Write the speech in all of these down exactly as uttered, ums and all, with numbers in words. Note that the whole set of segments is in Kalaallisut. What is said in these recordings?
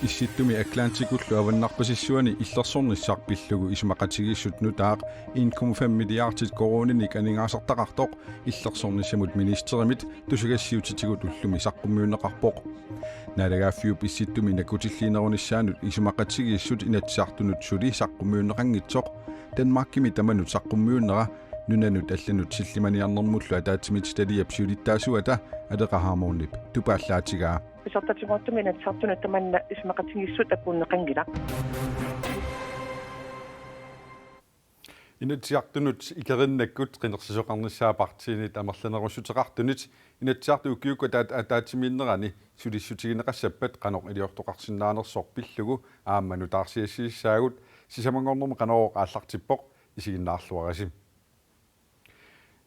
Issittumi Atlantikullu avannarpasissuani illersornissaq pillugu isumaqatigiissut nutaaq en komma fem milliardit koruuninik aningaasartaqartoq illersornissamut ministerimit tusagassiutitigut ullumi saqqummiunneqarpoq. Naalagaaffiup Issittumi nakkutilliinerunissaanut isumaqatigiissut Inatsisartunut suli saqqummiunneqanngitsoq, Danmarkimi tamanut saqqummiunnera nunanut allanut sillimaniarnermullu ataatsimiititaliap siulittaasuata Aleqa Hammondip tupaallaatigaa. Pisartatigoottumi Inatsisartunut tamanna isumaqatigiissut apuunneqanngilaq. Inatsisartunut ikerinnakku qinersisoqarnissaa partiinit amerlanerussuteqartunit Inatsisartut ukiukkut ataat-, ataatsimiinnerani sulissutigineqassappat qanoq iliortoqarsinnaanersoq pillugu aamma nutaarsiassagissaagut, sisamanngornermi Qanorooq aallartippoq, isiginnaarluarisi.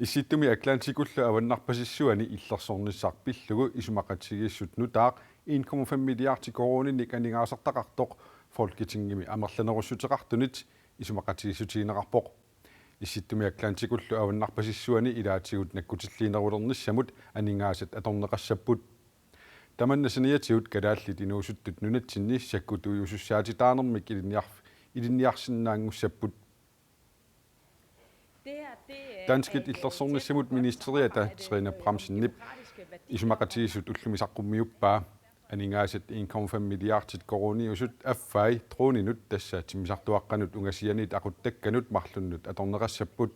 Issittumi Atlantikullu avannarpasissuani illersornissaq pillugu isumaqatigiissut nutaaq en komma fem milliardi koruuninik aningaasartaqartoq Folketingimi amerlanerussuteqartunit isumaqatigiissutigineqarpoq. Issittumi Atlantikullu avannarpasissuani ilaatigut nakkutilliinerulernissamut aningaasat atorneqassapput. Tamanna saniatigut Kalaallit Inuusuttut Nunatsinni sakkutuujusussaatitaanermik ilinniarf-, ilinniarsinnaanngussapput. Danskit illersornissamut ministeriata Trine Bramsenip isumaqatigiissut ullumi saqqummiuppaa. Aningaasat en komma fem milliardit koruuniusut affai droninut, tassa timmisartuaqqanut ungasianiit aquttakkanut marlunnut atorneqassapput.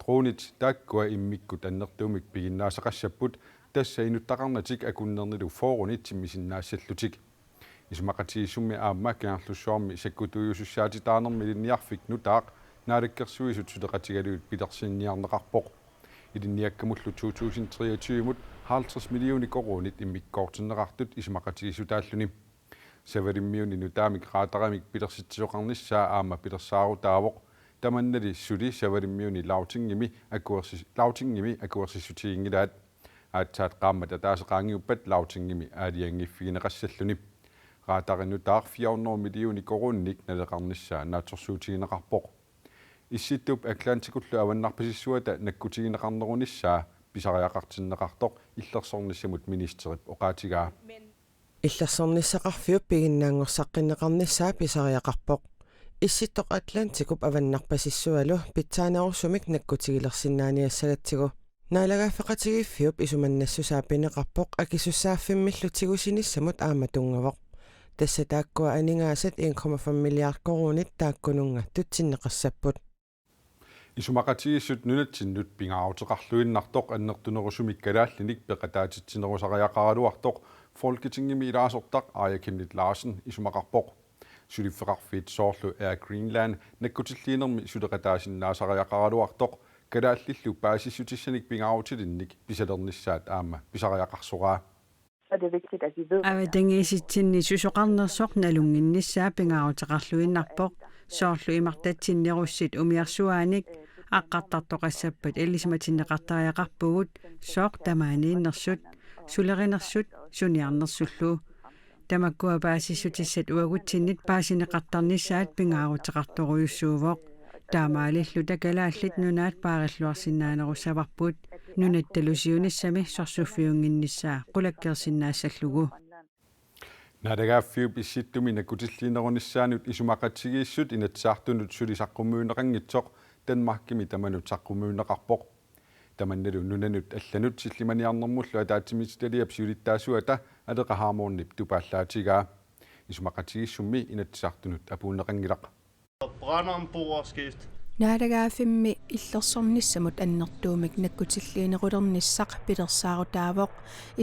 Dronit taakkua immikkut annertuumik piginnaasaqassapput, tassa inuttaqarnatik akunnernilu fyrrenit timmisinnaassallutik. Isumaqatigiissummi aamma Kangerlussuarmi sakkutuujusussaatitaanermi ilinniarfik nutaaq Naalakkersuisut suleqatigalugit pilersinniarneqarpoq. Ilinniakkamullu to tusind treogtyve-mut halvtreds millioner koruunit immikkoortinneqartut isumaqatigiissutaalluni. Savalimmiuni nutaamik radarimik pilersitsisoqarnissaa aamma pilersaarutaavoq. Tamannali suli Savalimmiuni Lagtingimi akuersis-, Lagtingimi akuersissutiginngilaat. Aatsaat qaammat ataaseq qaangiuppat Lagtingimi aalajangiiffigineqassalluni. Radarinutaaq fire hundrede millioner koruuninik naleqarnissaa naatsorsuutigineqarpoq. Issittup Atlantikullu avannarpasissuata nakkutigineqarnerunissaa pisariaqartinneqartoq illersornissamut ministerip oqaatigaa. Illersornissaqarfiup piginnaanngorsaqqinneqarnissaa pisariaqarpoq. Issittoq Atlantikup avannarpasissualu pitsaanerusumik nakkutigilersinnaaniassagatsigu. Naalagaaffeqatigiiffiup isumannassusaa pineqarpoq akisussaaffimmillu tigusinissamut aamma tunngavoq. Tassa taakkua aningaasat en komma fem milliard koruunit taakkununnga tutsinneqassapput. Isumaqatigiissut nunatsinnut pingaaruteqarluinnartoq annertunerusumik kalaallinik peqataatitsinerusariaqaraluartoq Folketingimi ilaasortaq Aaja Chemnitz Larsen isumaqarpoq. Suliffeqarfiit soorlu Air Greenland nakkutilliinermi suleqataasinnaasariaqaraluartoq kalaallillu paasissutissanik pingaarutilinnik pisalernissaat aamma pisariaqarsoraa. Så er det vigtigt, at vi ved, hvad det er. Avatangiisitsinni susoqarnersoq nalunnginnissaa pingaaruteqarluinnarpoq, soorlu imartatsinni russit umiarsuaanik aqqartartoqassappat ilisimatinneqartariaqarpugut, sooq tamaaniinnersut, sulerinersut, suniarnersullu. Tamakkua paasissutissat uagutsinnit paasineqartarnissaat pingaaruteqartorujussuuvoq. Taamaalilluta Kalaallit Nunaat paarilluarsinnaanerussavarput, nunattalu siunissami sorsuffiunnginnissaa qulakkeersinnaassallugu. Naalagaaffiup Issittumi nakkutilliinerunissaanut isumaqatigiissut Inatsisartunut suli saqqummiunneqanngitsoq Danmarkimi tamanut saqqummiunneqarpoq. Tamannalu nunanut allanut sillimaniarnermullu ataatsimiititaliap siulittaasuata Aleqa Hammondip tupaallaatigaa. Isumaqatigiissummi Inatsisartunut apuunneqanngilaq. Brænder ombord og skift. Naalagaaffimmi illersornissamut annertuumik nakkutilliinerulernissaq pilersaarutaavoq,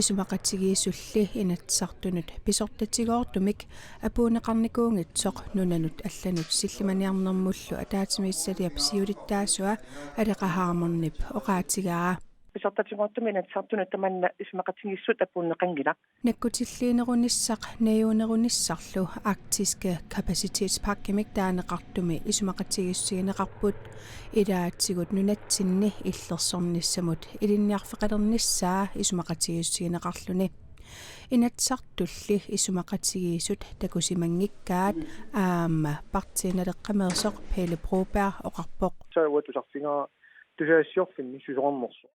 isumaqatigiissulli Inatsisartunut pisortatigoortumik apuunneqarnikuunngitsoq nunanut allanut sillimaniarnermullu ataatsimiititaliap siulittaasua Aleqa Hammondip oqaatigaa. Pisartatigoottumi Inatsisartunut tamanna isumaqatigiissut apuunneqanngilaq. Nakkutilliinerunissaq najuunerunissarlu arktiske kapacitetspakkemik taaneqartumi isumaqatigiissutigineqarput, ilaatigut nunatsinni illersornissamut ilinniarfeqalernissaa isumaqatigiissutigineqarluni. Inatsisartulli isumaqatigiissut takusimanngikkaat aamma Partii Naleqqameersoq Pele Broberg oqarpoq. Tassa uanga tusarfigaa tusagassiorfinni susoqarnersoq.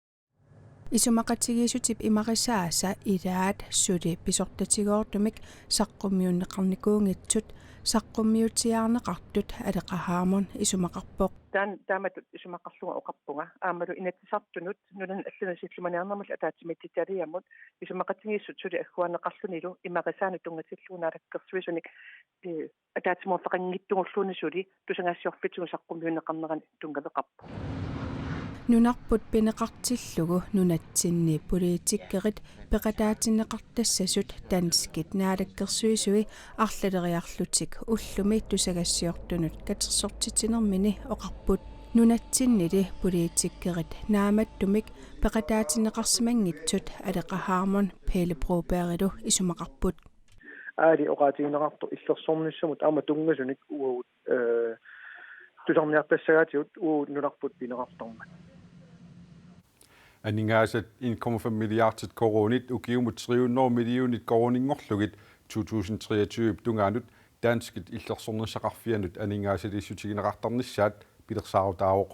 Isumaqatigiissutip imarisaasa ilaat suli pisortatigoortumik saqqummiunneqarnikuunngitsut saqqummiutsiarneqartut Aleqahaarmon isumaqarpoq. Taan taamatut isumaqarlunga oqarpunga aammalu Inatsisartunut nunanut allanut sillimaniarnermullu ataatsimiititaliamut isumaqatigiissut suli agguarneqarlunilu imarisaanut tunngatillugu naalakkersuisunik, eh, ataatsimoorfeqanngitsugulluunniit suli tusagassiorfitsigut saqqummiunneqarnerani tunngaveqarpoq. Nunarput pineqartillugu nunatsinni politikerit peqataatinneqartassasut danskit naalakkersuisui arlaleriarlutik ullumi tusagassiortunut katersortitsinermini oqarput. Nunatsinnili politikerit naammattumik peqataatinneqarsimanngitsut Aleqahaarmon Pele Brobergilu isumaqarput. Aali oqaatigineqartoq illersornissamut aamma tunngasunik uagut, eh, tusarniartassagaatigut uagut nunarput pineqartarmat. Aningaasat en komma fem milliardit koruunit ukiumut tre hundrede millionit koruuninngorlugit to tusind treogtyve tungaanut danskit illersornissaqarfiannut aningaasaliissutigineqartarnissaat pilersaarutaavoq.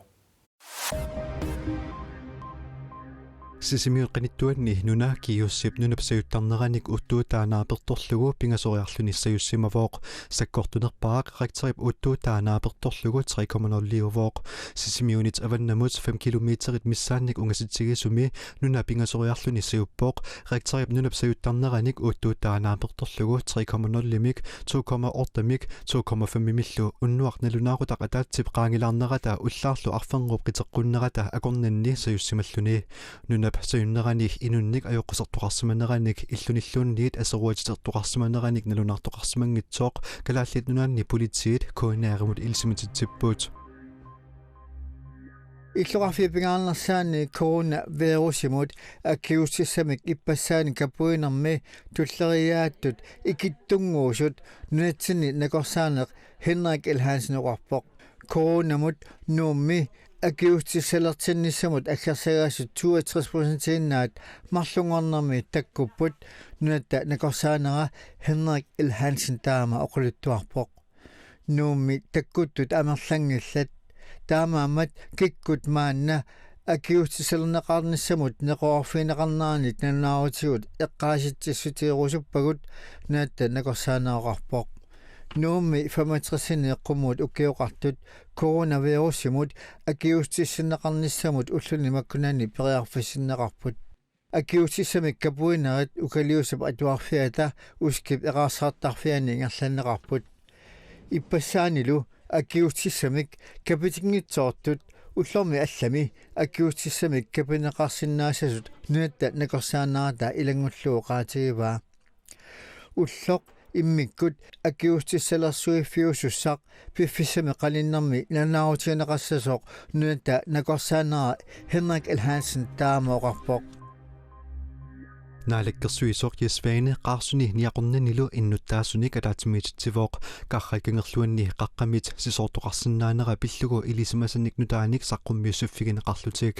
Sisimiut qinittuanni nuna Kiussip nunap sajuttarneranik uttuuttaa naapertorlugu pingasoriarluni sajussimavoq. Sakkortunerpaaq rektorip uttuuttaa naapertorlugu tre komma nul-iuvoq. Sisimiunit avannamut fem kilometerit missaannik ungasitsigisumi nuna pingasoriarluni sajuppoq. Rektorip nunap sajuttarneranik uttuuttaa naapertorlugu tre komma nul-imik, to komma otte-mik, to komma fem-imillu unnuaq nalunaaqutaq ataatsip qaangilaarnerata ullaarlu arfernup qiteqqunnerata akornanni sajussimalluni. Nunap sajunnerani inunnik ajoqusertoqarsimaneranik illunilluunniit aseruatitertoqarsimaneranik nalunaartoqarsimanngitsoq Kalaallit Nunaanni politiit K N R-imut ilisimatitsipput. Illoqarfiup pingaarnersaani coronavirusimut akiuussissamik ippassaani kapuinermi tulleriiaattut ikittunnguusut nunatsinni nakorsaaneq Henrik L. Hansen oqarpoq. Coronamut Nuummi akiuussutissalersinnissamut aggersagaasut toogtres procentiinnaat marlunngornermi takkupput, nunatta nakorsaanera Henrik L. Hansen taama oqaluttuarpoq. Nuummi takkuttut amerlanngillat. Taamaammat kikkut maanna akiuussutissalerneqarnissamut neqeroorfigineqarnerannik nalunaarutigut eqqaasitsissutigerusuppagut, nunatta nakorsaanera oqarpoq. Nuummi femogtres-inik qummut ukioqartut coronavirusimut akiuussutissinneqarnissamut ulluni makkunani periarfissinneqarput. Akiuussissamik kapuinerit Ukaliusap atuarfiata Uskip eqaarsaartarfiani ingerlanneqarput. Ippassaanilu akiuussissamik kapitinngitsoortut ullormi allami akiuussissamik kapineqarsinnaassasut nunatta nakorsaanerata ilanngullugu oqaatigivaa. Ulloq immikkut akiuussutissalersuiffiusussaq piffissami qaninnermi nalunaarutigineqassasoq nunatta nakorsaanera Henrik L. Hansen taama oqarpoq. Naalakkersuisoq Jess Svane Qaarsuni niaqornanilu innuttaasunik ataatsimiititsivoq. Karraikangerluanni qaqqamit sisoortoqarsinnaanera pillugu ilisimasanik nutaanik saqqummiussiffigineqarlutik.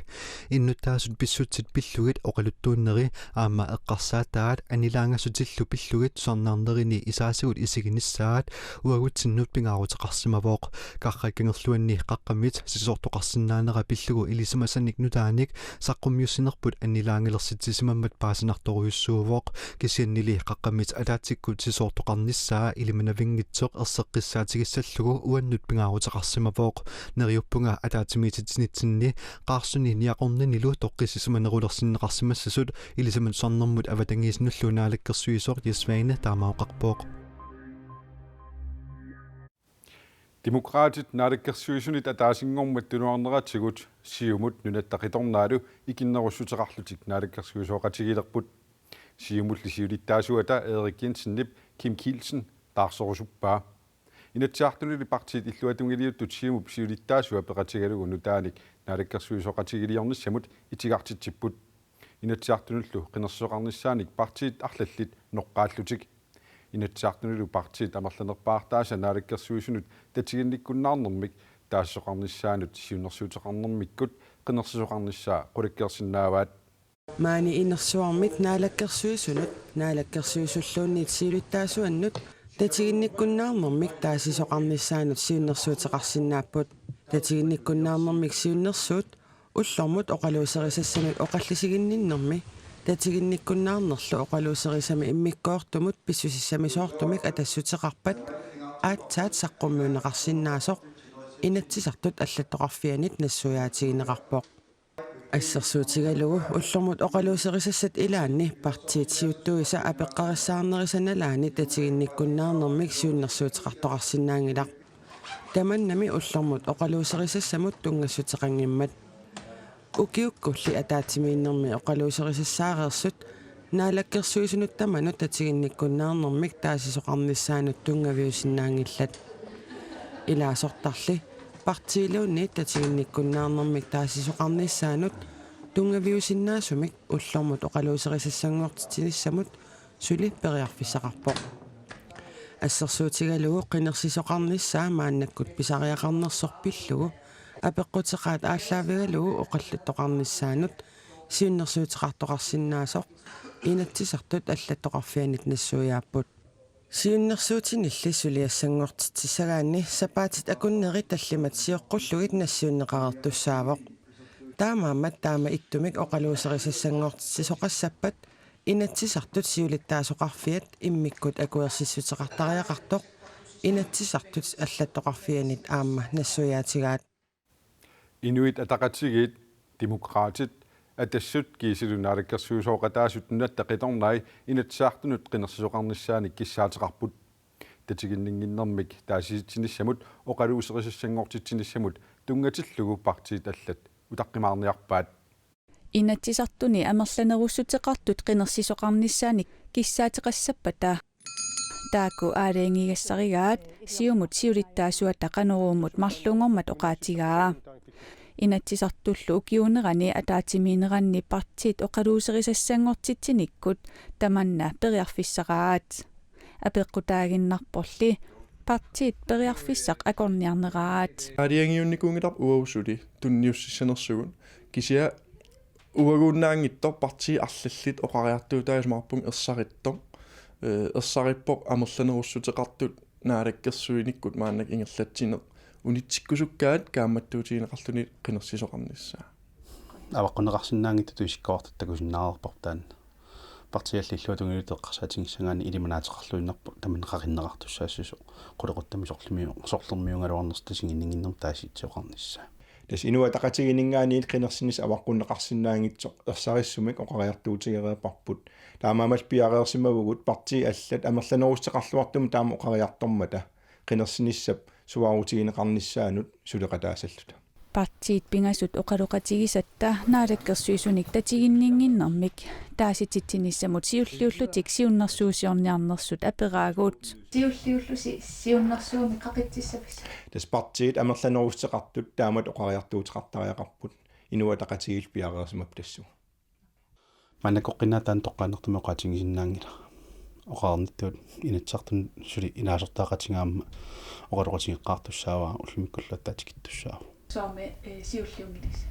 Innuttaasut pissutsit pillugit oqaluttuunneri aamma eqqarsaataat annilaangassutillu pillugit tusarnaarnerini isaasigut isiginissaat uagutsinnut pingaaruteqarsimavoq. Karraikangerluanni qaqqamit sisoortoqarsinnaanera pillugu ilisimasanik nutaanik saqqummiussinerput annilaangalersitsissimammat paasinartorujussuuvoq. Kisiannili qaqqamit ataatsikkut sisoortoqarnissaa ilimannavinngitsoq erseqqissaatigissallugu uannut pingaaruteqarsimavoq. Neriuppunga ataatsimiititsinitsinni Qaarsuni niaqornanilu toqqissisimanerulersinneqarsimassasut ilisimatusarnermut avatangiisinullu naalakkersuisoq Jess Svane taama oqarpoq. Demokraatit naalakkersuisunit ataasinngormat tunuarneratigut Siumut nunatta qitornaalu ikinnerussuteqarlutik naalakkersuisooqatigiilerput. Siumulli siulittaasuata Erik Jensenip Kim Kielsen taarserusuppaa. Inatsisartunili partiit illuatungiliuttut Siumup siulittaasua peqatigalugu nutaanik naalakkersuisooqatigiiliornissamut itigartitsipput. Inatsisartunullu qinersisoqarnissaanik partiit arlallit noqqaallutik. Inatsisartunilu partiit amerlanerpaartaasa naalakkersuisunut tatiginnikkunnaarnermik taasisoqarnissaanut siunnersuuteqarnermikkut qinersisoqarnissaa qulakkeersinnaavaat. Maani inersuarmit naalakkersuisunut, naalakkersuisulluunniit siulittaasuannut tatiginnikkunnaarnermik taasisoqarnissaanut siunnersuuteqarsinnaapput. Tatiginnikkunnaarnermik siunnersuut Ullormut oqaluuserisassamik oqallisiginninnermi tatiginnikkunnaarnerlu oqaluuserisami immikkoortumut pissusissamisoortumik atassuteqarpat aatsaat saqqummiunneqarsinnaasoq Inatsisartut allattoqarfianit nassuiaatigineqarpoq. Assersuutigalugu ullormut oqaluuserisassat ilaanni partiit siuttuisa apeqqarissaarnerisa nalaani tatiginnikkunnaarnermik siunnersuuteqartoqarsinnaanngilaq. Tamannami ullormut oqaluuserisassamut tunngassuteqanngimmat. Ukiukkulli ataatsimiinnermi oqaluuserisassaareersut Naalakkersuisunut tamanut tatiginnikkunnaarnermik taasisoqarnissaanut tunngaviusinnaanngillat. Ilaasortarli partiiluunniit tatiginnikkunnaarnermik taasisoqarnissaanut tunngaviusinnaasumik ullormut oqaluuserisassanngortitsinissamut suli periarfissaqarpoq. Assersuutigalugu qinersisoqarnissaa maannakkut pisariaqarnersoq pillugu apeqquteqaat aallaavigalugu oqaluttoqarnissaanut siunnersuuteqartoqarsinnaasoq Inatsisartut allattoqarfianit nassuiaapput. Siunnersuutinilli suliassanngortitsissagaanni sapaatit akunneri tallimat sioqqullugit nassiunneqareertussaavoq. Taamaammat taama ittumik oqaluuserisassanngortitsisoqassappat Inatsisartut siulittaasoqarfiat immikkut akuersissuteqartariaqartoq Inatsisartut allattoqarfianit aamma nassuiaatigaat. Inuit Ataqatigiit, Demokraatit, Atassut kiisalu naalakkersuisooqataasut Nunatta Qitornai Inatsisartunut qinersisoqarnissaanik kissaateqarput. Tatiginninnginnermik taasisitsinissamut oqaluuserisassanngortitsinissamut tunngatillugu partiit allat utaqqimaarniarpaat. Inatsisartuni amerlanerussuteqartut qinersisoqarnissaanik kissaateqassappata taakku aalajangigassarigaat Siumut siulittaasuata Qanoruumut marlunngormat oqaatigaa. Inatsisartullu ukiuunerani ataatsimiinneranni partiit oqaluuserisassanngortitsinikkut tamanna periarfissaraat. Apeqqutaaginnarporli partiit periarfissaq akorniarneraat. Aalajangiunnikuunngilarput uagut suli tunniussissanersugut, kisianni uaguunnaanngitsoq partiit arlallit oqariartuutaat isumaqarpunga ersarittoq, eh, ersarippoq amerlanerussuteqartut naalakkersuinikkut maannakkut ingerlatsineq unitsikkusukkaat kaammattuutigineqarluni qinersisoqarnissaa. Avaqqunneqarsinnaanngitsutut isikkoqartut takusinnaareerparput taanna. Partiit allat illuatungiliuttut eqqarsaatigissagaanni ilimanaateqarluinnarpoq tamanna qaqinneqartussaassasut, qulequttamik sorlermiu-, sorlermiugaluarnersut tatiginninnginnermik taasisitsisoqarnissaa. Tassa Inuit Ataqatigiinninngaanniit qinersinissaq avaqqunneqarsinnaanngitsoq ersarissumik oqariartuutigereerparput. Taamaammat piareersimavugut partiit allat amerlanerussuteqarluartumik taama oqariartormata qinersinissap suaarutigineqarnissaanut suleqataasalluta. Partiit pingasut oqaloqatigisatta naalakkersuisunik tatiginninnginnermik taasisitsinissamut siulliullutik siunnersuusiorniarnersut aperaagut. Siulliullusi siunnersuumik qaqitsissavisi? Tassa partiit amerlanerussuteqartut taamatut oqariartuuteqartariaqarput, Inuit Ataqatigiillu piareersimapput tassunga. Maannakkoqqinnaat taanna toqqaannartumik oqaatigisinnaanngilaq. Oqarnittut Inatsisartuni suli ilaasortaqatigaamma oqaloqatigeqqaartussaavara, ullumikkullu aatsaat tikittussaavoq. Soormi, eh, siulliunngilissi?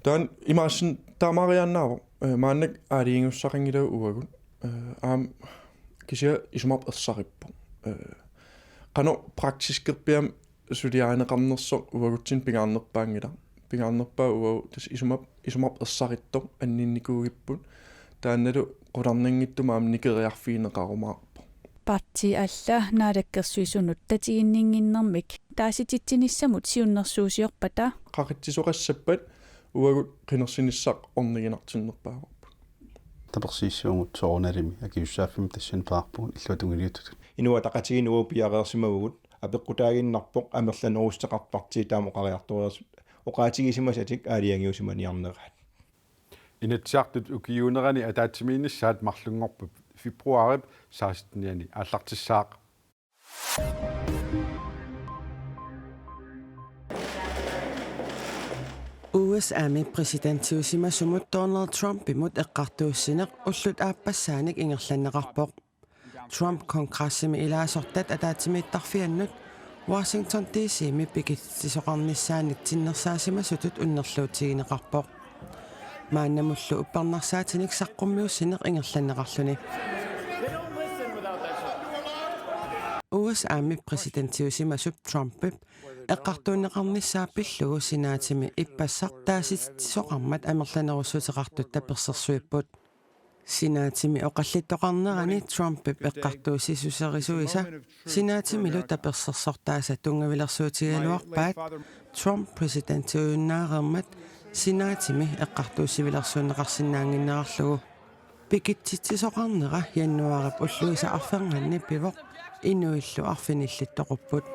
Taanna imaassinnaavoq taamaariaannaavoq, eh, maannakkut aalajangiussaqanngilagut uagut. Eh, aamma kisianni isumaqarpunga ersarippoq. Eh, qanoq praktiskerpiaamik suliarineqarnersoq uagutsinnut pingaarnerpaanngilaq. Pingaarnerpaaq uagut tassa isumap-, isumaqarpunga ersarittoq anninnikuugipput. Taannalu qularnanngitsumik aamma nikeriarfigineqarumaarpoq. Partiit allat naalakkersuisunut tatiginninnginnermik taasisitsinissamut siunnersuusiorpata qaqitsisoqassappat uagut qinersinissaq orniginartinnerpaavarput. Tapersiissuugut soorunalimi akisussaaffimmik tassani peqarpugut illuatungiliuttutut. Inuit Ataqatigiinni uagut piareersimavugut, apeqqutaaginnarpoq amerlanerussuteqartut partiit taama oqariartoriarsut oqaatigisimasatik aalajangiusimaniarneraat. Inatsisartut ukiuunerani ataatsimiinnissaat marlunngorpat februaarip sekstenianni aallartissaaq. U S A-mi præsidentiusimasumut Donald Trumpimut eqqartuussineq ullut aappassaanik ingerlanneqarpoq. Trump kongressimi ilaasortat ataatsimiittarfiannut Washington D C-mi pikititsisoqarnissaanit tinnersaasimasutut unnerluutigineqarpoq. Maannamullu uppernarsaatinik saqqummiussineq ingerlanneqarluni. U S A-mi præsidentiusimasup Trumpip eqqartuunneqarnissaa pillugu senaatimi ippassaq taasititsisoqarmat amerlanerussuteqartut tapersersuipput. Senaatimi oqallittoqarnerani Trumpip eqqartuussisusserisuisa senaatimilu tapersersortaasa tunngavilersuutigigaluarpaat Trump præsidentiujunnaareermat senaatimi eqqartuussivilersuunneqarsinnaannginnerarlugu. Pikitsitsisoqarnera januaarip ulluisa arfernganni pivoq inuillu arfinillit toqupput.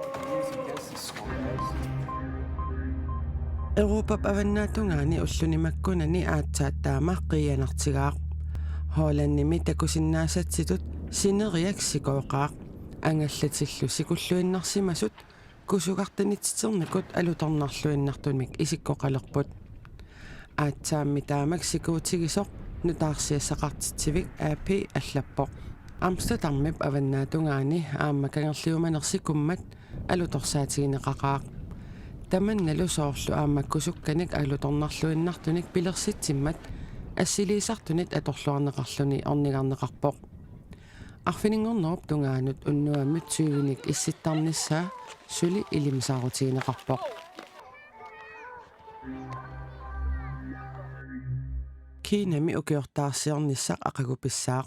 Europap avannaatungaani ulluni makkunani aatsaat taama qiianartigaaq. Hollandimi takusinnaasatsitut sineriak sikooqaaq. Angallatillu sikulluinnarsimasut kusugartanitsiternikut alutornarluinnartunik isikkoqalerput. Aatsaammi taamak sikuutigisoq nutaarsiassaqartitsivik A P allappoq. Amsterdamip avannaatungaani aamma kangerliumaneq sikummat alutorsaatigineqaqaaq. Tamannalu soorlu aamma kusukkanik alutornarluinnartunik pilersitsimmat assiliisartunit atorluarneqarluni ornigarneqarpoq. Arfininngornerup tungaanut unnuammi tyvenik issittarnissaa suli ilimasaarutigineqarpoq. Kinami ukiortaarsiornissaq aqagu pissaaq.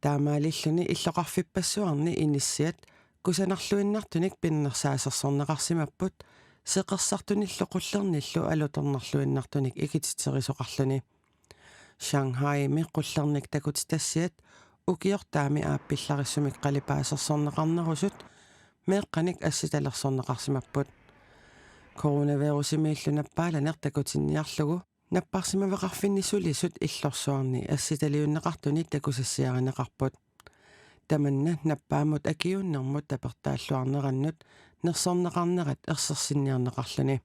Taamaalilluni illoqarfippassuarni inissiat kusanarluinnartunik pinnersaasersorneqarsimapput seqersartunillu qullernillu alutornarluinnartunik ikititserisoqarluni. Shanghaimi qullernik takutitassiat ukiortaami aappillarissumik qalipaasersorneqarnerusut meeqqanik assitalersorneqarsimapput. Coronavirusimiillu nappaalaneq takutinniarlugu napparsimaveqarfinni sulisut illorsuarni assitaliunneqartuni takusassiarineqarput. Tamanna nappaammut akiuunnermut tapertaalluarnerannut nersorneqarnerat ersersinniarneqarluni.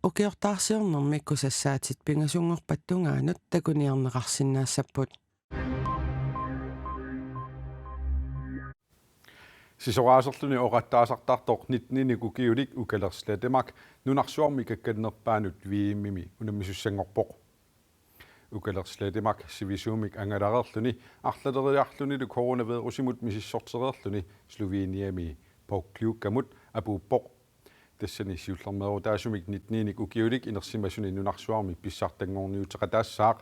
Ukiortaarsiornermi kusassaatit pingasunngorpat tungaanut takuniarneqarsinnaassappat. Sisoraaserluni ooqattaasartartoq nitteninik ukiulik Ukalerslatimak nunarsuarmi kakkannerpaanut V M-imi unammisussanngorpoq. Ukalerslatimak sivisuumik angalareerluni arlaleriarlunilu coronavirusimut misissortereerluni Sloveniami Pokljukamut apuuppoq. Tassani siullermeerutaasumik nitteninik ukiulik inersimasuni nunarsuarmi pissartanngorniuteqataassaaq.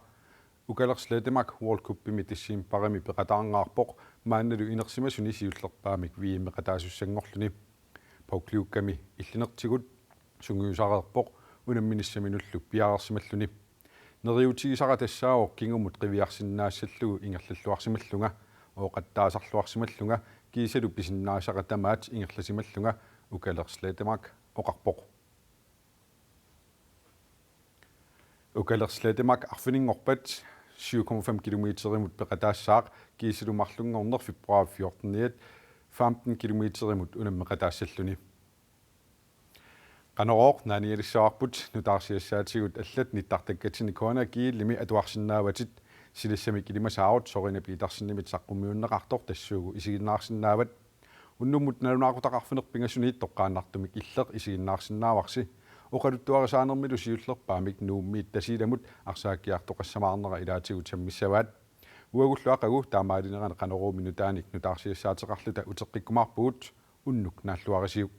Ukalerslatimak World Cupimi decembarimi peqataarngaarpoq maannalu inersimasuni siullerpaamik V M-eqataasussanngorluni. Pokljukkami illinertigut sungiusareerpoq unamminissaminullu piareersimalluni. Neriuutigisara tassaavoq kingumut qiviarsinnaassallugu ingerlalluarsimallunga, ooqattaasarluarsimallunga kiisalu pisinnaasara tamaat ingerlasimallunga, Ukalerslatimak oqarpoq. Ukalerslatimak arfininngorpat syv komma fem kilometerimut peqataassaaq kiisalu marlunngorneq februar fjorteniat femten kilometerimut unammeqataassalluni. Qanorooq naanialissavarput, nutaarsiassaatigut allat nittartakkatsinni K N R G-imi atuarsinnaavatit. Silassamik ilimasaarut Sorina Petersenimit saqqummiunneqartoq tassuugu isiginnaarsinnaavat. Unnummut nalunaaqutaq arfineq-pingasuniit toqqaannartumik illeq isiginnaarsinnaavarsi. Oqaluttuarisaanermilu siullerpaamik Nuummiit Tasiilamut arsaakkiartoqassamaarnera ilaatigut sammissavaat. Uagullu aqagu taamaalinerani Qanoruumi nutaanik nutaarsiassaateqarluta uteqqikkumaarpugut, unnuk naalluarisiuk.